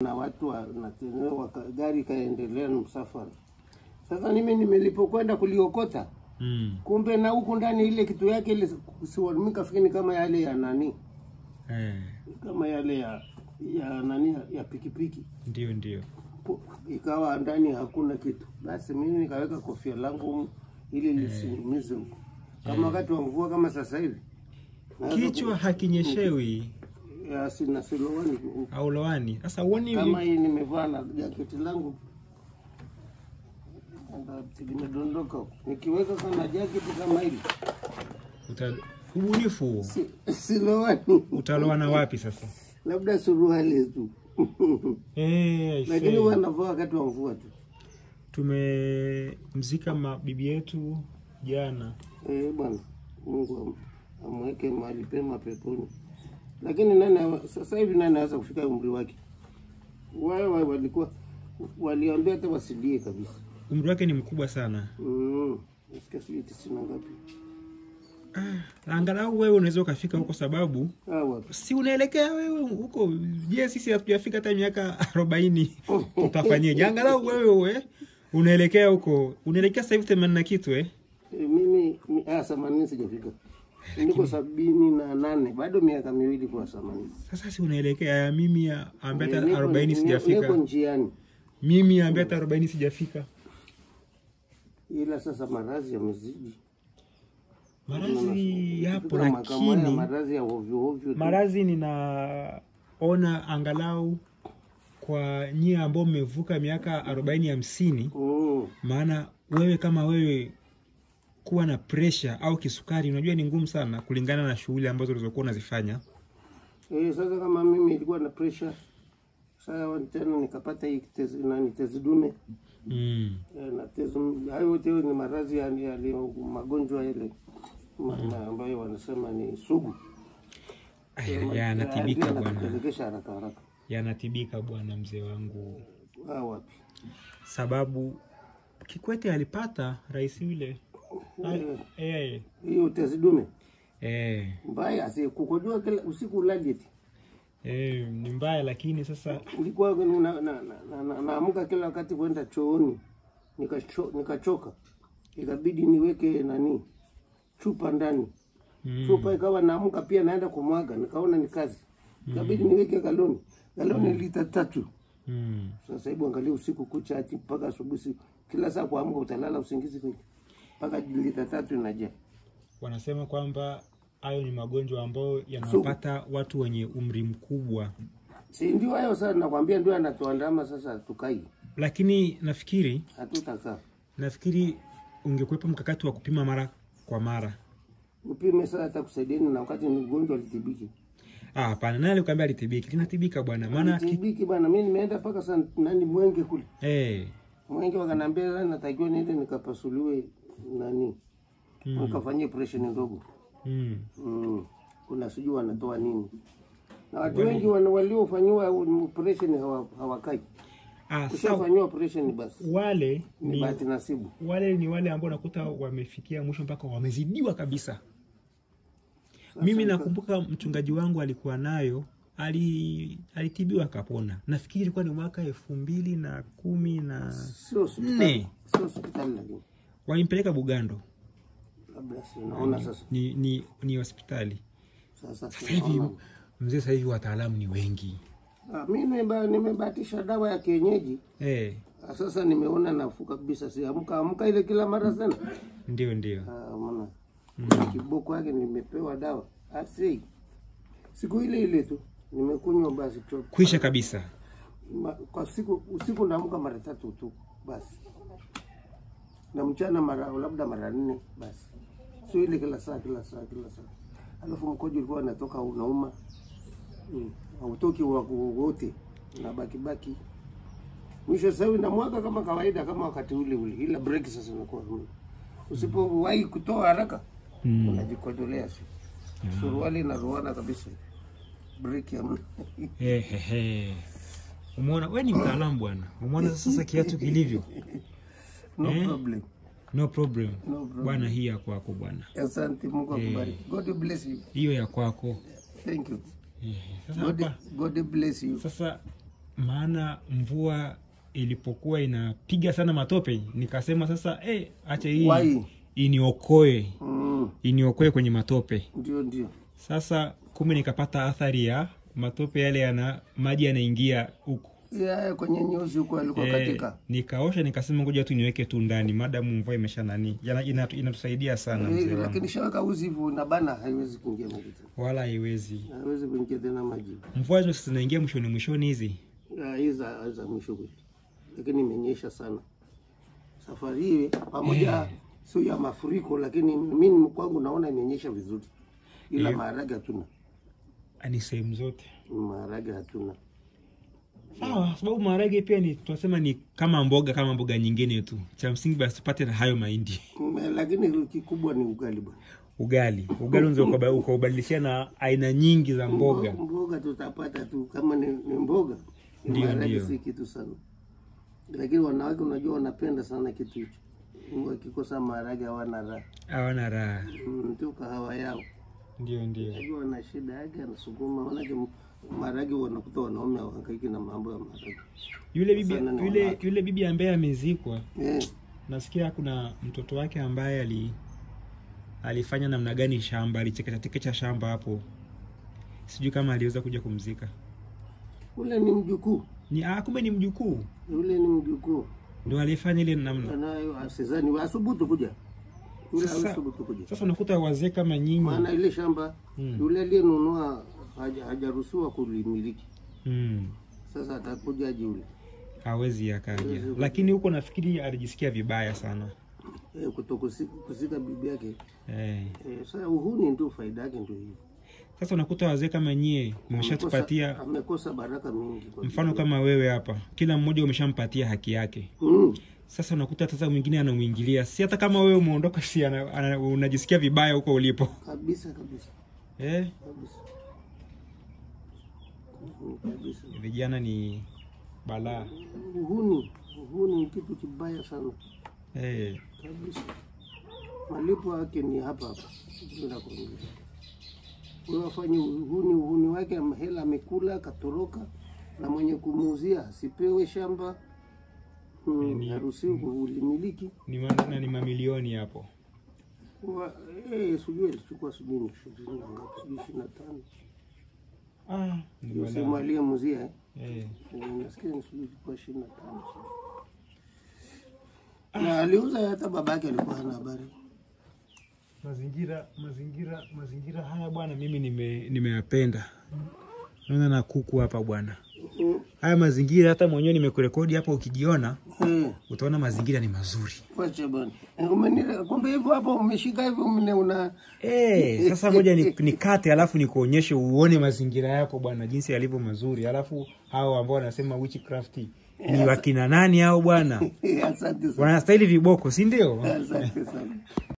Na watu gari kaendelea na msafara. Sasa mimi nilipokwenda kuliokota, kumbe na huku ndani ile kitu yake ile nikafikiri kama yale ya nani, kama yale ya nani ya pikipiki. Ndio, ndio. Ikawa ndani hakuna kitu. Basi mimi nikaweka kofia langu ili lisiumize huko. Kama wakati wa mvua kama sasa hivi. Kichwa hakinyeshewi. Ya, sina silowani. Au lowani. Sasa uone kama hii nimevaa na jaketi langu limedondoka. Nikiweka kama jaketi kama hili. Ubunifu. Silowani. Utalowana wapi sasa? Labda suruali tu. Lakini wanavaa wakati wa mvua tu. Tumemzika mabibi yetu jana. Bwana, Mungu amweke mahali pema peponi. Lakini nani sasa hivi nani anaweza kufika umri wake? Wao walikuwa waliambia hata wasilie kabisa. Umri wake ni mkubwa sana. Nasikia sijui 90 ngapi. Angalau wewe unaweza ukafika huko sababu si unaelekea wewe huko. Je, sisi hatujafika hata miaka 40 tutafanyeje? Angalau wewe unaelekea huko. Unaelekea sasa hivi 80 na kitu Mimi 80 sijafika. Niko 78, bado miaka miwili kwa 80. Sasa si unaelekea mimi ambaye hata 40 sijafika. Niko njiani. Mimi ambaye hata 40 sijafika. Ila sasa maradhi yamezidi. Maradhi yapo lakini maradhi ya ovyo ovyo. Maradhi ninaona angalau kwa nyie ambao mmevuka miaka 40 50, maana wewe kama wewe kuwa na pressure au kisukari unajua ni ngumu sana kulingana na shughuli ambazo ulizokuwa unazifanya. Sasa kama mimi nilikuwa na pressure, sasa tena nikapata hii tezi dume. Na tezi hayo yote ni maradhi ya magonjwa yale ambayo wanasema ni sugu. Yanatibika bwana. Haraka haraka. Yanatibika bwana mzee wangu. Wapi? Sababu Kikwete alipata rais yule. Hiyo tezi dume. Mbaya si kukojoa kila usiku ulali eti. Ni mbaya lakini sasa nilikuwa naamka kila wakati kwenda chooni. Nikachoka. Ikabidi niweke nani chupa ndani. Chupa ikawa naamka pia naenda kumwaga, nikaona ni kazi. Ikabidi niweke galoni. Galoni lita 3. Sasa hebu angalia usiku kucha hadi mpaka asubuhi, kila saa kuamka utalala usingizi kweli. Mpaka lita 3 inajaa. Wanasema kwamba hayo ni magonjwa ambayo yanawapata watu wenye umri mkubwa. Si ndio hayo sasa nakwambia ndio yanatuandama sasa tukai. Lakini nafikiri hatutakaa. Nafikiri ungekuwepo mkakati wa kupima mara kwa mara. Upime sasa atakusaidieni na wakati ni mgonjwa alitibiki. Hapana, nani alikwambia alitibiki? Linatibika bwana. Maana litibiki bwana, mimi nimeenda mpaka sana nani Mwenge kule. Mwenge wakaniambia natakiwa niende nikapasuliwe nani. Nikafanyie operation ndogo. Kuna sijui wanatoa nini. Na watu wengi waliofanyiwa operation hawakai. Ushafanyiwa operation basi. Wale ni bahati nasibu. Wale ni wale ambao nakuta wamefikia mwisho mpaka wamezidiwa kabisa. Mimi nakumbuka mchungaji wangu alikuwa nayo, alitibiwa akapona. Nafikiri ilikuwa ni mwaka 2014. Sio hospitali lakini. Walimpeleka Bugando. Labda naona sasa. Ni hospitali. Sasa hivi mzee, sasa hivi wataalamu ni wengi. Mimi nimebahatisha dawa ya kienyeji. Sasa nimeona nafuu kabisa, si amka ile kila mara sana. Ndio ndio. Maana kiboko yake nimepewa dawa. Asi. Siku ile ile tu nimekunywa basi tu. Kuisha kabisa. Kwa siku usiku naamka mara 3 tu basi. Na mchana mara labda mara 4 basi. Sio ile kila saa kila saa kila saa. Alafu mkojo ulikuwa unatoka unauma. Hautoki wote na baki. Mwisho sasa na mwaga kama kawaida kama wakati ule ule. Ila break sasa inakuwa. Usipowahi kutoa haraka unajikojolea si. Suruali na ruana kabisa. Break ya. Umeona wewe ni mtaalamu bwana. Umeona sasa kiatu kilivyo. No problem. No problem. No problem. Bwana, hii ya kwako bwana. Asante, Mungu akubariki. God bless you. Hiyo ya kwako. Thank you. Sasa God bless you. Sasa Maana mvua ilipokuwa inapiga sana matope, nikasema sasa acha hii iniokoe. Iniokoe kwenye matope. Ndio ndio. Sasa kumbe nikapata athari ya matope yale yana maji yanaingia huku. Ya kwenye nyuzi huko alikuwa katika. Nikaosha nikasema ngoja tu niweke tu ndani madamu mvua imesha nani. Inatusaidia sana mzee wangu. Lakini shaweka uzivu na bana haiwezi kuingia maji tena. Wala haiwezi. Haiwezi kuingia tena maji. Mvua hizo zinaingia mwishoni mwishoni hizi. Hizi za mwisho kweli. Lakini imenyesha sana. Safari hii pamoja sio ya mafuriko, lakini mimi kwangu naona imenyesha vizuri. Ila maharage hatuna. Ni sehemu zote. Maharage hatuna. Sawa, sababu maharage pia ni tunasema ni kama mboga nyingine tu. Cha msingi basi tupate na hayo mahindi. Lakini kikubwa ni ugali bwana. Ugali unaweza ukaubadilishia na aina nyingi za mboga. Mboga tutapata tu kama ni mboga. Ndio. Si kitu sana. Lakini wanawake unajua wanapenda sana kitu hicho. Wakikosa maharage hawana raha. Hawana raha. Ndio kahawa yao. Ndio ndio. Unajua wana shida yake anasukuma, wanake maharage wanakuta wanaume hawahangaiki na mambo ya maharage. Yule bibi ambaye amezikwa. Nasikia kuna mtoto wake ambaye alifanya namna gani shamba, alichekecha shamba hapo. Sijui kama aliweza kuja kumzika. Ule ni mjukuu. Kumbe ni mjukuu. Yule ni mjukuu. Ndio alifanya ile namna. Anayo asizani asubutu kuja. Yule asubutu kuja. Sasa unakuta wazee kama nyinyi. Maana ile shamba yule aliyenunua hajaruhusiwa kulimiliki. Sasa atakuja aje yule? Hawezi akaja. Lakini huko nafikiri alijisikia vibaya sana. Kuzika bibi yake. Sasa uhuni ndio faida yake ndio hiyo. Sasa unakuta wazee kama nyie mmeshatupatia, amekosa baraka mingi kwa mfano kama wewe hapa, kila mmoja umeshampatia haki yake. Sasa unakuta sasa mwingine anamuingilia. Si hata kama wewe umeondoka, si unajisikia vibaya huko ulipo. Kabisa kabisa. Kabisa. Kabisa. Vijana ni balaa. Uhuni ni kitu kibaya sana. Kabisa. Malipo yake ni hapa hapa. Ndio. Wafanye uhuni wake, hela amekula katoroka, na mwenye kumuuzia asipewe shamba. Haruhusiwi kulimiliki. Ni mamilioni hapo. Sijui alichukua sijui ni ngapi, sijui 25. Ni sema aliyemuuzia Nasikia ni sijui ilikuwa 25. Na aliuza hata babake alikuwa hana habari. Mazingira haya bwana mimi nimeyapenda. Naona na kuku hapa bwana. Haya mazingira hata mwenyewe nimekurekodi hapa, ukijiona utaona mazingira ni mazuri. Wacha bwana. Kumbe hivyo hapo umeshika hivi una sasa ngoja nikate alafu nikuonyeshe uone mazingira yako bwana jinsi yalivyo mazuri. Alafu hao ambao wanasema witchcraft ni wakina nani hao bwana? Asante sana. Wanastahili viboko, si ndio? Asante sana.